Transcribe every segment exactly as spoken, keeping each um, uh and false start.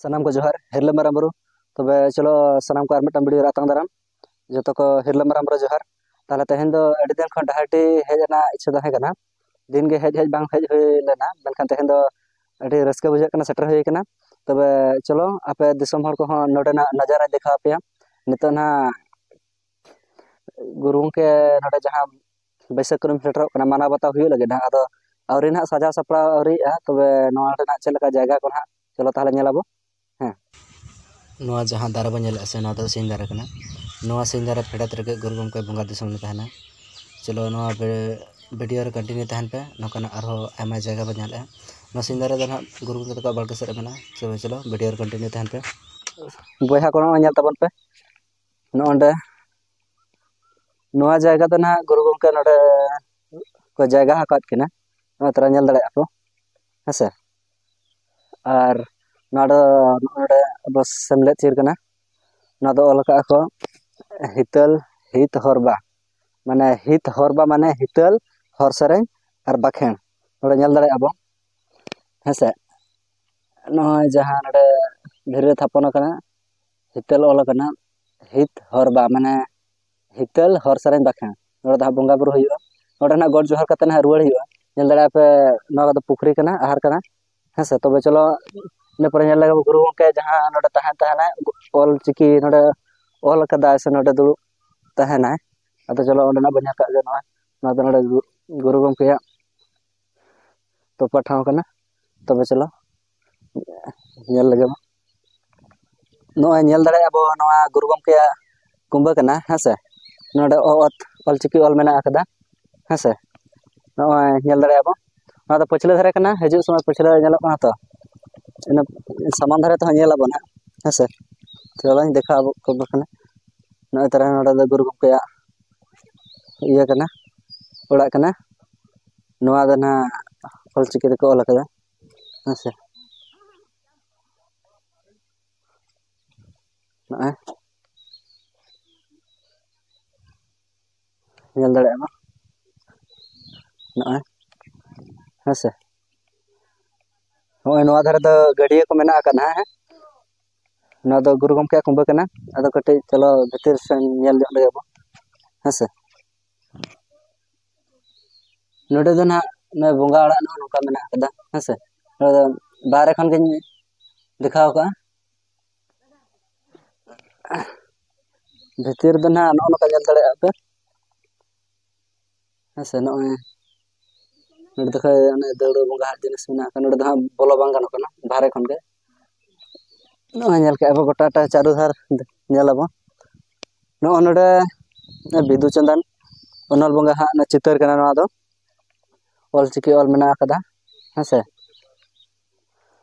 ᱥᱟᱱᱟᱢ ᱠᱚ ᱡᱚᱦᱟᱨ, ᱦᱤᱨᱞᱟᱹ ᱢᱟᱨᱟᱝ ᱵᱩᱨᱩ᱾ ᱛᱚᱵᱮ ᱪᱚᱞᱚ, ᱥᱟᱱᱟᱢ ᱠᱚ ᱟᱨ ᱢᱤᱫᱴᱟᱝ ᱵᱷᱤᱰᱤᱭᱳ ᱨᱮ ᱟᱛᱟᱝ ᱫᱟᱨᱟᱢ᱾ ᱡᱚᱛᱚ ᱠᱚ ᱦᱤᱨᱞᱟᱹ ᱢᱟᱨᱟᱝ ᱵᱩᱨᱩ ᱡᱚᱦᱟᱨ᱾ ᱛᱟᱦᱞᱮ ᱛᱮᱦᱮᱧ ᱫᱚ ᱟᱹᱰᱤ ᱫᱤᱱ ᱠᱷᱚᱱ ᱰᱟᱦᱟᱨᱰᱤ ᱦᱮᱡ ᱨᱮᱱᱟᱜ ᱤᱪᱪᱷᱟᱹ ᱛᱟᱦᱮᱸ ᱠᱟᱱᱟ᱾ ᱫᱤᱱ ᱜᱮ ᱦᱮᱡ ᱦᱮᱡ ᱵᱟᱝ ᱦᱮᱡ ᱦᱩᱭ ᱞᱮᱱᱟ, ᱢᱮᱱᱠᱷᱟᱱ ᱛᱮᱦᱮᱧ ᱫᱚ ᱟᱹᱰᱤ ᱨᱟᱹᱥᱠᱟᱹ ᱵᱩᱡᱷᱟᱹᱜ ᱠᱟᱱᱟ, ᱥᱮᱴᱮᱨ ᱦᱩᱭ ᱠᱟᱱᱟ᱾ ᱛᱚᱵᱮ ᱪᱚᱞᱚ, ᱟᱯᱮ ᱫᱤᱥᱚᱢ ᱦᱚᱲ ᱠᱚᱦᱚᱸ ᱱᱚᱰᱮᱱᱟᱜ ᱱᱟᱡᱟᱨᱟᱧ ᱫᱮᱠᱷᱟᱣ ᱟᱯᱮᱭᱟ᱾ ᱱᱤᱛᱚᱜ ᱱᱟᱦᱟᱜ ᱜᱩᱨᱩ ᱜᱚᱢᱠᱮ ᱱᱚᱰᱮ ᱡᱟᱦᱟᱸ ᱵᱟᱹᱭᱥᱟᱹᱠᱷ ᱠᱩᱱᱟᱹᱢᱤ ᱥᱮᱴᱮᱨᱚᱜ ᱠᱟᱱᱟ, ᱢᱟᱱᱟᱣ ᱵᱟᱛᱟᱣ ᱦᱩᱭᱩᱜ ᱞᱟᱹᱜᱤᱫ ᱦᱟᱸᱜ᱾ ᱟᱫᱚ ᱟᱹᱣᱨᱤ ᱱᱟᱦᱟᱜ ᱥᱟᱡᱟᱣ ᱥᱟᱯᱲᱟᱣ ᱟᱹᱣᱨᱤᱭᱟᱜᱼᱟ, ᱛᱚᱵᱮ ᱱᱚᱣᱟ ᱨᱮᱱᱟᱜ ᱪᱮᱫ ᱞᱮᱠᱟ ᱡᱟᱭᱜᱟ ᱠᱚ ᱱᱟᱦᱟᱜ, ᱪᱚᱞᱚ ᱛᱟᱦᱞᱮ ᱧᱮᱞ ᱟᱵᱚ᱾ ᱦᱮᱸ, ᱱᱚᱣᱟ ᱡᱟᱦᱟᱸ ᱫᱟᱨᱮ ᱵᱚᱱ ᱧᱮᱞᱮᱫᱼᱟ ᱥᱮ, ᱱᱚᱣᱟ ᱫᱚ ᱥᱤᱧ ᱫᱟᱨᱮ ᱠᱟᱱᱟ᱾ ᱱᱚᱣᱟ ᱥᱤᱧ ᱫᱟᱨᱮ ᱯᱷᱮᱰᱟᱛ ᱨᱮᱜᱮ ᱜᱩᱨᱩ ᱜᱚᱢᱠᱮ ᱵᱚᱸᱜᱟ ᱫᱤᱥᱚᱢ ᱨᱮ ᱛᱟᱦᱮᱱᱟ᱾ ᱪᱚᱞᱚ, ᱱᱚᱣᱟ ᱵᱷᱤ-, ᱵᱷᱤᱰᱤᱭᱳ ᱨᱮ ᱠᱚᱱᱴᱤᱱᱤᱭᱩ ᱛᱟᱦᱮᱱ ᱯᱮ, ᱱᱚᱝᱠᱟᱱᱟᱜ ᱟᱨᱦᱚᱸ ᱟᱭᱢᱟ ᱡᱟᱭᱜᱟ ᱵᱚᱱ ᱧᱮᱞᱮᱫᱼᱟ᱾ ᱱᱚᱣᱟ ᱥᱤᱧ ᱫᱟᱨᱮ ᱫᱚ ᱱᱟᱦᱟᱜ ᱜᱩᱨᱩ ᱜᱚᱢᱠᱮ ᱛᱟᱠᱚᱣᱟᱜ ᱵᱟᱲᱜᱮ ᱥᱮᱫ ᱨᱮ ᱢᱮᱱᱟᱜᱼᱟ᱾ ᱪᱚᱞᱚ, ᱪᱚᱞᱚ, ᱵᱷᱤᱰᱤᱭᱳ ᱨᱮ ᱠᱚᱱᱴᱤᱱᱤᱭᱩ ᱛᱟᱦᱮᱱ ᱯᱮ᱾ ᱵᱚᱭᱦᱟ ᱠᱚ, ᱱᱚᱜᱼᱚᱭ ᱧᱮᱞ ᱛᱟᱵᱚᱱ ᱯᱮ, ᱱᱚᱜᱼᱚᱸᱰᱮ ᱱᱚᱣᱟ ᱡᱟᱭᱜᱟ ᱫᱚ ᱱᱟᱦᱟᱜ ᱜᱩᱨᱩ ᱜᱚᱢᱠᱮ ᱱᱚᱰᱮ ᱠᱚ ᱡᱟᱭᱜᱟ ᱟᱠᱟᱫ ᱠᱤᱱᱟ᱾ ᱱᱚᱜᱼᱚᱭ ᱛᱚᱨᱟ ᱧᱮᱞ ᱫᱟᱲᱮᱭᱟᱜᱼᱟ ᱯᱮ, ᱦᱮᱸ ᱥᱮ᱾ ᱟᱨ ᱱᱚᱣᱟ ᱫᱚ ᱱᱚᱰᱮ ᱟᱵᱚ ᱥᱮᱢᱞᱮᱫ ᱪᱤᱨ ᱠᱟᱱᱟ᱾ ᱱᱚᱣᱟ ᱫᱚ ᱚᱞ ᱟᱠᱟᱫᱼᱟ ᱠᱚ ᱦᱤᱛᱟᱹᱞ ᱦᱤᱛ ᱦᱚᱨᱵᱟ, ᱢᱟᱱᱮ ᱦᱤᱛ ᱦᱚᱨᱵᱟ ᱢᱟᱱᱮ ᱦᱤᱛᱟᱹᱞ, ᱦᱚᱨ ᱥᱮᱨᱮᱧ ᱟᱨ ᱵᱟᱠᱷᱮᱬ᱾ ᱱᱚᱰᱮ ᱧᱮᱞ ᱫᱟᱲᱮᱭᱟᱜᱼᱟ ᱵᱚᱱ, ᱦᱮᱸ ᱥᱮ᱾ ᱱᱚᱜᱼᱚᱭ ᱡᱟᱦᱟᱸ ᱱᱚᱰᱮ ᱫᱷᱤᱨᱤ ᱨᱮ ᱛᱷᱟᱯᱚᱱ ᱟᱠᱟᱱᱟ, ᱦᱤᱛᱟᱹᱞ ᱚᱞ ᱟᱠᱟᱱᱟ, ᱦᱤᱛ ᱦᱚᱨᱵᱟ, ᱢᱟᱱᱮ ᱦᱤᱛᱟᱹᱞ ᱦᱚᱨ ᱥᱮᱨᱮᱧ ᱵᱟᱠᱷᱮᱬ᱾ ᱱᱚᱰᱮ ᱫᱚ ᱦᱟᱸᱜ ᱵᱚᱸᱜᱟ ᱵᱩᱨᱩ ᱦᱩᱭᱩᱜᱼᱟ᱾ ᱱᱚᱰᱮ ᱱᱟᱜ ᱜᱚᱰ ᱡᱚᱦᱟᱨ ᱠᱟᱛᱮ ᱱᱟᱜ ᱨᱩᱣᱟᱹᱲ ᱦᱩᱭᱩᱜᱼᱟ᱾ ᱧᱮᱞ ᱫᱟᱲᱮᱭᱟᱜᱼᱟ ᱯᱮ, ᱱᱚᱣᱟ ᱠᱚᱫᱚ ᱯᱩᱠᱷᱨᱤ ᱠᱟᱱᱟ, ᱟᱦᱟᱨ ᱠᱟᱱᱟ, ᱦᱮᱸ ᱥᱮ᱾ ᱛᱚᱵᱮ ᱪᱚᱞᱚ, ᱤᱱᱟᱹ ᱯᱚᱨᱮ ᱧᱮᱞ ᱞᱮᱜᱮ ᱵᱚ ᱜᱩᱨᱩ ᱜᱚᱢᱠᱮ ᱡᱟᱦᱟᱸ ᱱᱚᱰᱮ ᱛᱟᱦᱮᱱ ᱛᱟᱦᱮᱱᱟᱭ, ᱚᱞ ᱪᱤᱠᱤ ᱱᱚᱰᱮ ᱚᱞ ᱠᱟᱫᱟᱭ ᱥᱮ ᱱᱚᱰᱮ ᱫᱩᱲᱩᱵ ᱛᱟᱦᱮᱱᱟᱭ᱾ ᱟᱫᱚ ᱪᱚᱞᱚ, ᱚᱸᱰᱮᱱᱟᱜ ᱵᱚᱱ ᱧᱮᱞ ᱠᱟᱜ ᱜᱮ᱾ ᱱᱚᱣᱟ, ᱱᱚᱣᱟ ᱫᱚ ᱱᱚᱰᱮ ᱜᱩ-, ᱜᱩᱨᱩ ᱜᱚᱢᱠᱮᱭᱟᱜ ᱛᱚᱯᱟ ᱴᱷᱟᱶ ᱠᱟᱱᱟ᱾ ᱛᱚᱵᱮ ᱪᱚᱞᱚ, ᱧᱮᱞ ᱞᱮᱜᱮ ᱵᱚᱱ᱾ ᱱᱚᱜᱼᱚᱭ ᱧᱮᱞ ᱫᱟᱲᱮᱭᱟᱜᱼᱟ ᱵᱚ, ᱱᱚᱣᱟ ᱜᱩᱨᱩ ᱜᱚᱢᱠᱮᱭᱟᱜ ᱠᱩᱢᱵᱟᱹ ᱠᱟᱱᱟ, ᱦᱮᱸ ᱥᱮ᱾ ᱱᱚᱰᱮ ᱚ-, ᱚᱛ ᱚᱞᱪᱤᱠᱤ ᱚᱞ ᱢᱮᱱᱟᱜ ᱟᱠᱟᱫᱟ, ᱦᱮᱸ ᱥᱮ᱾ ᱱᱚᱜᱼᱚᱭ ᱧᱮᱞ ᱫᱟᱲᱮᱭᱟᱜᱼᱟ ᱵᱚ, ᱱᱚᱣᱟ ᱫᱚ ᱯᱟᱹᱪᱷᱞᱟᱹ ᱫᱷᱟᱨᱮ ᱠᱟᱱᱟ, ᱦᱤᱡᱩᱜ ᱥᱚᱢᱚᱭ ᱯᱟᱹᱪᱷᱞᱟᱹ ᱧᱮᱞᱚᱜ ᱠᱟᱱᱟ ᱛᱚ, ᱤᱱᱟᱹ ᱥᱟᱢᱟᱝ ᱫᱷᱟᱨᱮ ᱛᱮᱦᱚᱸ ᱧᱮᱞ ᱟᱵᱚᱱ ᱦᱟᱸᱜ, ᱦᱮᱸ ᱥᱮ᱾ ᱪᱚᱞᱚᱧ ᱫᱮᱠᱷᱟᱣ ᱟᱵᱚ ᱠᱚ ᱠᱟᱱᱟ᱾ ᱱᱚᱜᱼᱚᱭ ᱛᱟᱨᱟ ᱱᱚᱰᱮ ᱫᱚ ᱜᱩᱨᱩ ᱜᱚᱢᱠᱮᱭᱟᱜ ᱤᱭᱟᱹ ᱠᱟᱱᱟ, ᱚᱲᱟᱜ ᱠᱟᱱᱟ᱾ ᱱᱚᱣᱟ ᱫᱚ ᱱᱟᱦᱟᱜ ᱚᱞᱪᱤᱠᱤ ᱛᱮᱠᱚ ᱚᱞ ᱟᱠᱟᱫᱟ, ᱦᱮᱸ ᱥᱮ᱾ ᱱᱚᱜᱼᱚᱭ ᱧᱮᱞ ᱫᱟᱲᱮᱭᱟᱜᱼᱟ ᱵᱚᱱ, ᱱᱚᱜᱼᱚᱭ, ᱦᱮᱸ ᱥᱮ᱾ ᱱᱚᱜᱼᱚᱭ ᱱᱚᱣᱟ ᱫᱷᱟᱨᱮ ᱫᱚ ᱜᱟᱹᱰᱭᱟᱹ ᱠᱚ ᱢᱮᱱᱟᱜ ᱟᱠᱟᱫᱟ, ᱦᱮᱸ᱾ ᱱᱚᱣᱟ ᱫᱚ ᱜᱩᱨᱩ ᱜᱚᱢᱠᱮᱭᱟᱜ ᱠᱩᱢᱵᱟᱹ ᱠᱟᱱᱟ᱾ ᱟᱫᱚ ᱠᱟᱹᱴᱤᱡ ᱪᱚᱞᱚ ᱵᱷᱤᱛᱤᱨ ᱥᱮᱱ ᱧᱮᱞ ᱧᱚᱜ ᱞᱮᱜᱮ ᱵᱚ, ᱦᱮᱸ ᱥᱮ᱾ ᱱᱚᱰᱮ ᱫᱚ ᱱᱟᱦᱟᱜ ᱱᱚᱜᱼᱚᱭ ᱵᱚᱸᱜᱟ ᱚᱲᱟᱜ ᱱᱚᱜᱼᱚ ᱱᱚᱝᱠᱟ ᱢᱮᱱᱟᱜ ᱟᱠᱟᱫᱟ, ᱦᱮᱸ ᱥᱮ᱾ ᱱᱚᱣᱟ ᱫᱚ ᱵᱟᱦᱨᱮ ᱠᱷᱚᱱ ᱜᱤᱧ ᱫᱮᱠᱷᱟᱣ ᱠᱟᱜᱼᱟ᱾ ᱵᱷᱤᱛᱤᱨ ᱫᱚ ᱱᱟᱦᱟᱜ ᱱᱚᱜᱼᱚ ᱱᱚᱝᱠᱟ ᱧᱮᱞ ᱫᱟᱲᱮᱭᱟᱜᱼᱟ ᱯᱮ, ᱦᱮᱸ ᱥᱮ᱾ ᱱᱚᱜᱼᱚᱭ ᱱᱚᱰᱮ ᱫᱚ ᱠᱷᱟᱡ ᱚᱱᱮ ᱫᱟᱹᱣᱲᱟᱹ ᱵᱚᱸᱜᱟ ᱦᱟᱜ ᱡᱤᱱᱤᱥ ᱢᱮᱱᱟᱜ ᱟᱠᱟᱫ, ᱱᱚᱰᱮ ᱫᱚ ᱦᱟᱸᱜ ᱵᱚᱞᱚ ᱵᱟᱝ ᱜᱟᱱᱚᱜ ᱠᱟᱱᱟ ᱵᱟᱦᱨᱮ ᱠᱷᱚᱱ ᱜᱮ᱾ ᱱᱚᱜᱼᱚᱭ ᱧᱮᱞ ᱠᱮᱜᱼᱟ ᱵᱚ ᱜᱚᱴᱟᱴᱟ ᱪᱟᱹᱨᱩ ᱫᱷᱟᱨ ᱧᱮᱞ ᱟᱵᱚ᱾ ᱱᱚᱜᱼᱚ ᱱᱚᱰᱮ ᱵᱤᱫᱩ ᱪᱟᱸᱫᱟᱱ ᱚᱱᱚᱞ ᱵᱚᱸᱜᱟ ᱦᱟᱸᱜ ᱚᱱᱟ ᱪᱤᱛᱟᱹᱨ ᱠᱟᱱᱟ ᱱᱚᱣᱟ ᱫᱚ᱾ ᱚᱞ ᱪᱤᱠᱤ ᱚᱞ ᱢᱮᱱᱟᱜ ᱟᱠᱟᱫᱟ, ᱦᱮᱸ ᱥᱮ᱾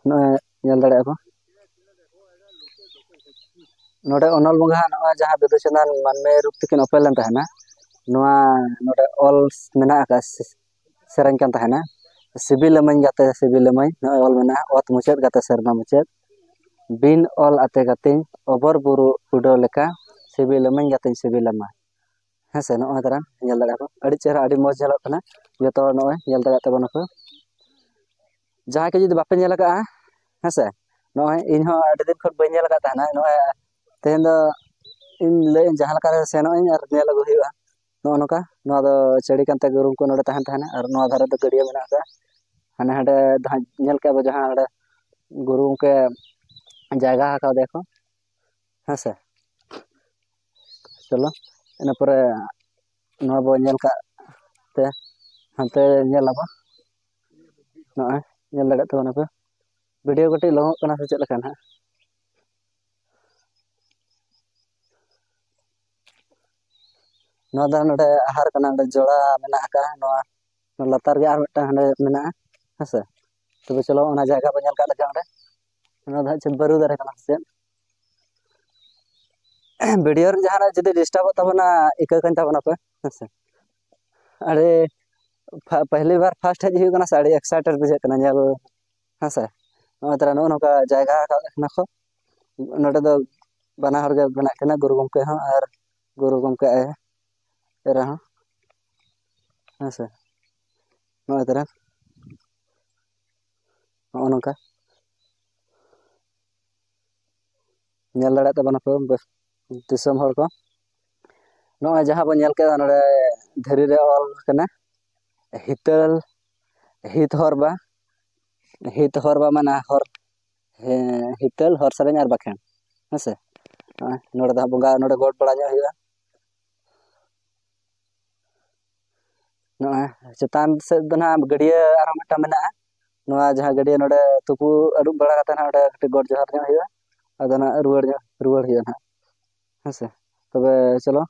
ᱱᱚᱜᱼᱚᱭ ᱧᱮᱞ ᱫᱟᱲᱮᱭᱟᱜᱼᱟ ᱵᱚ᱾ ᱱᱚᱰᱮ ᱚᱱᱚᱞ ᱵᱚᱸᱜᱟ ᱦᱟᱸᱜ ᱱᱚᱜᱼᱚᱭ ᱡᱟᱦᱟᱸ ᱵᱤᱫᱩ ᱪᱟᱸᱫᱟᱱ ᱢᱟᱹᱱᱢᱤ ᱨᱩᱯ ᱛᱮᱠᱤᱱ ᱚᱯᱮᱞ ᱞᱮᱱ ᱛᱟᱦᱮᱱᱟ, ᱱᱚᱣᱟ ᱱᱚᱰᱮ ᱚᱞ ᱢᱮᱱᱟᱜ ᱟᱠᱟᱫ, ᱥᱮ-, ᱥᱮᱨᱮᱧ ᱠᱟᱱ ᱛᱟᱦᱮᱱᱟ, "ᱥᱤᱵᱤᱞᱟᱢᱟᱹᱧ ᱜᱟᱛᱮ ᱥᱤᱵᱤᱞᱟᱢᱟᱹᱧ", ᱱᱚᱜᱼᱚᱭ ᱚᱞ ᱢᱮᱱᱟᱜᱼᱟ, "ᱚᱛ ᱢᱩᱪᱟᱹᱫ ᱜᱟᱛᱮ ᱥᱮᱨᱢᱟ ᱢᱩᱪᱟᱹᱫ, ᱵᱤᱱ ᱚᱞ ᱟᱛᱮ ᱜᱟᱛᱮᱧ, ᱚᱵᱚᱨ ᱵᱩᱨᱩ ᱩᱰᱟᱹᱣ ᱞᱮᱠᱟ, ᱥᱤᱵᱤᱞᱟᱢᱟᱹᱧ ᱜᱟᱛᱮᱧ ᱥᱤᱵᱤᱞᱟᱢᱟ", ᱦᱮᱸ ᱥᱮ᱾ ᱱᱚᱜᱼᱚᱭ ᱛᱟᱨᱟ ᱧᱮᱞ ᱫᱟᱲᱮᱭᱟᱜᱼᱟ ᱯᱮ, ᱟᱹᱰᱤ ᱪᱮᱦᱨᱟ, ᱟᱹᱰᱤ ᱢᱚᱡᱽ ᱧᱮᱞᱚᱜ ᱠᱟᱱᱟ᱾ ᱡᱚᱛᱚ ᱦᱚᱲ ᱱᱚᱜᱼᱚᱭ ᱧᱮᱞ ᱫᱟᱲᱮᱭᱟᱜ ᱛᱟᱵᱚᱱᱟ ᱯᱮ᱾ ᱡᱟᱦᱟᱸᱭ ᱠᱚ ᱡᱩᱫᱤ ᱵᱟᱯᱮ ᱧᱮᱞ ᱟᱠᱟᱫᱼᱟ, ᱦᱮᱸ ᱥᱮ, ᱱᱚᱜᱼᱚᱭ ᱤᱧ ᱦᱚᱸ ᱟᱹᱰᱤ ᱫᱤᱱ ᱠᱷᱚᱱ ᱵᱟᱹᱧ ᱧᱮᱞ ᱟᱠᱟᱫ ᱛᱟᱦᱮᱱᱟ᱾ ᱱᱚᱜᱼᱚᱭ ᱛᱮᱦᱮᱧ ᱫᱚ ᱤᱧ ᱞᱟᱹᱭ ᱟᱹᱧ ᱡᱟᱦᱟᱸ ᱞᱮᱠᱟ ᱨᱮ ᱥᱮᱱᱚᱜ ᱟᱹᱧ ᱟᱨ ᱧᱮᱞ ᱟᱹᱜᱩ ᱦᱩᱭᱩᱜᱼᱟ᱾ ᱱᱚᱜᱼᱚ ᱱᱚᱝᱠᱟ, ᱱᱚᱣᱟ ᱫᱚ ᱪᱟᱹᱲᱤ ᱠᱟᱱᱛᱮ ᱜᱩᱨᱩ ᱜᱚᱢᱠᱮ ᱱᱚᱰᱮ ᱛᱟᱦᱮᱱ ᱛᱟᱦᱮᱱᱟ, ᱟᱨ ᱱᱚᱣᱟ ᱫᱷᱟᱨᱮ ᱫᱚ ᱜᱟᱹᱰᱭᱟᱹ ᱢᱮᱱᱟᱜ ᱟᱠᱟᱫᱼᱟ᱾ ᱦᱟᱱᱮ ᱦᱟᱸᱰᱮ ᱫᱚ ᱦᱟᱸᱜ ᱧᱮᱞ ᱠᱮᱜᱼᱟ ᱵᱚ ᱡᱟᱦᱟᱸ ᱦᱟᱸᱰᱮ ᱜᱩᱨᱩ ᱜᱚᱢᱠᱮ ᱡᱟᱭᱜᱟ ᱟᱠᱟᱫᱮᱭᱟ ᱠᱚ, ᱦᱮᱸ ᱥᱮ᱾ ᱪᱚᱞᱚ, ᱤᱱᱟᱹ ᱯᱚᱨᱮ ᱱᱚᱣᱟ ᱵᱚ ᱧᱮᱞ ᱠᱟᱜ ᱛᱮ ᱦᱟᱱᱛᱮ ᱧᱮᱞ ᱟᱵᱚ᱾ ᱱᱚᱜᱼᱚᱭ ᱧᱮᱞ ᱫᱟᱲᱮᱭᱟᱜ ᱛᱟᱵᱚᱱᱟ ᱯᱮ, ᱵᱷᱤᱰᱤᱭᱳ ᱠᱟᱹᱴᱤᱡ ᱞᱚᱝᱚᱜ ᱠᱟᱱᱟ ᱥᱮ ᱪᱮᱫ ᱞᱮᱠᱟ ᱱᱟᱦᱟᱜ? ᱱᱚᱣᱟ ᱫᱚ ᱱᱚᱰᱮ ᱟᱦᱟᱨ ᱠᱟᱱᱟ, ᱱᱚᱰᱮ ᱡᱚᱲᱟ ᱢᱮᱱᱟᱜ ᱟᱠᱟᱫᱼᱟ᱾ ᱱᱚᱣᱟ ᱞᱟᱛᱟᱨ ᱜᱮ ᱟᱨ ᱢᱤᱫᱴᱟᱝ ᱦᱟᱸᱰᱮ ᱢᱮᱱᱟᱜᱼᱟ, ᱦᱮᱸ ᱥᱮ᱾ ᱛᱚᱵᱮ ᱪᱚᱞᱚ, ᱚᱱᱟ ᱡᱟᱭᱜᱟ ᱵᱚᱱ ᱧᱮᱞ ᱠᱟᱜ ᱞᱮᱠᱟ ᱚᱸᱰᱮ᱾ ᱱᱚᱣᱟ ᱫᱚ ᱦᱟᱸᱜ ᱪᱮᱫ ᱵᱟᱹᱨᱩ ᱫᱟᱨᱮ ᱠᱟᱱᱟ ᱥᱮ ᱪᱮᱫ? ᱵᱷᱤᱰᱤᱭᱳ ᱨᱮ ᱡᱟᱦᱟᱱᱟᱜ ᱡᱩᱫᱤ ᱰᱤᱥᱴᱟᱵᱚᱜ ᱛᱟᱵᱚᱱᱟ, ᱤᱠᱟᱹ ᱠᱟᱹᱧ ᱛᱟᱵᱚᱱᱟ ᱯᱮ, ᱦᱮᱸ ᱥᱮ᱾ ᱟᱹᱰᱤ ᱯᱷᱟ-, ᱯᱟᱦᱞᱤ ᱵᱟᱨ ᱯᱷᱟᱥᱴ ᱦᱮᱡ ᱦᱩᱭᱩᱜ ᱠᱟᱱᱟ ᱥᱮ, ᱟᱹᱰᱤ ᱮᱠᱥᱟᱭᱴᱮᱰ ᱵᱩᱡᱷᱟᱹᱜ ᱠᱟᱱᱟ ᱧᱮᱞ, ᱦᱮᱸ ᱥᱮ᱾ ᱱᱚᱜᱼᱚᱭ ᱛᱟᱨᱟ ᱱᱚᱜᱼᱚ ᱱᱚᱝᱠᱟ ᱡᱟᱭᱜᱟ ᱟᱠᱟᱫ ᱠᱟᱱᱟ ᱠᱚ᱾ ᱱᱚᱰᱮ ᱫᱚ ᱵᱟᱱᱟ ᱦᱚᱲ ᱜᱮ ᱵᱮᱱᱟᱜ ᱠᱟᱱᱟ, ᱜᱩᱨᱩ ᱜᱚᱢᱠᱮ ᱦᱚᱸ ᱟᱨ ᱜᱩᱨᱩ ᱜᱚᱢᱠᱮ ᱟᱡ ᱮᱨᱟ ᱦᱚᱸ, ᱦᱮᱸ ᱥᱮ᱾ ᱱᱚᱜᱼᱚᱭ ᱛᱟᱨᱟ ᱱᱚᱜᱼᱚ ᱱᱚᱝᱠᱟ᱾ ᱧᱮᱞ ᱫᱟᱲᱮᱭᱟᱜ ᱛᱟᱵᱚᱱᱟᱯᱮ ᱵᱮᱥ, ᱫᱤᱥᱚᱢ ᱦᱚᱲ ᱠᱚ᱾ ᱱᱚᱜᱼᱚᱭ ᱡᱟᱦᱟᱸ ᱵᱚᱱ ᱧᱮᱞ ᱠᱮᱫᱟ, ᱱᱚᱰᱮ ᱫᱷᱤᱨᱤ ᱨᱮ ᱚᱞ ᱠᱟᱱᱟ, ᱦᱤᱛᱟᱹᱞ, ᱦᱤᱛ ᱦᱚᱨᱵᱟ᱾ ᱦᱤᱛ ᱦᱚᱨᱵᱟ ᱢᱟᱱᱮ ᱦᱚᱨ, ᱦᱮᱸ, ᱦᱤᱛᱟᱹᱞ, ᱦᱚᱨ ᱥᱮᱨᱮᱧ ᱟᱨ ᱵᱟᱠᱷᱮᱬ᱾ ᱦᱮᱸ ᱥᱮ? ᱱᱚᱜᱼᱚᱭ ᱱᱚᱰᱮ ᱫᱚ ᱦᱟᱸᱜ ᱵᱚᱸᱜᱟ ᱱᱚᱰᱮ ᱜᱚᱰ ᱵᱟᱲᱟ ᱧᱚᱜ ᱦᱩᱭᱩᱜᱼᱟ᱾ ᱱᱚᱜᱼᱚᱭ ᱪᱮᱛᱟᱱ ᱥᱮᱫ ᱫᱚ ᱱᱟᱦᱟᱜ ᱜᱟᱹᱰᱭᱟᱹ ᱟᱨᱦᱚᱸ ᱢᱤᱫᱴᱟᱝ ᱢᱮᱱᱟᱜᱼᱟ᱾ ᱱᱚᱣᱟ ᱡᱟᱦᱟᱸ ᱜᱟᱹᱰᱭᱟᱹ ᱱᱚᱰᱮ ᱛᱩᱯᱩ ᱟᱹᱨᱩᱵ ᱵᱟᱲᱟ ᱠᱟᱛᱮ ᱱᱟᱦᱟᱜ ᱚᱸᱰᱮ ᱠᱟᱹᱴᱤᱡ ᱜᱚᱰ ᱡᱚᱦᱟᱨ ᱧᱚᱜ ᱦᱩᱭᱩᱜᱼᱟ᱾ ᱟᱫᱚ ᱱᱟᱦᱟᱜ ᱨᱩᱣᱟᱹᱲ ᱧᱚᱜ, ᱨᱩᱣᱟᱹᱲ ᱦᱩᱭᱩᱜᱼᱟ ᱱᱟᱦᱟᱜ᱾ ᱦᱮᱸ ᱥᱮ? ᱛᱚᱵᱮ ᱪᱚᱞᱚ,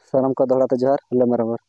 ᱥᱟᱱᱟᱢ ᱠᱚ ᱫᱚᱦᱲᱟ ᱛᱮ ᱡᱚᱦᱟᱨ, ᱦᱚᱞᱮ ᱢᱟ ᱨᱚᱵᱚᱨ᱾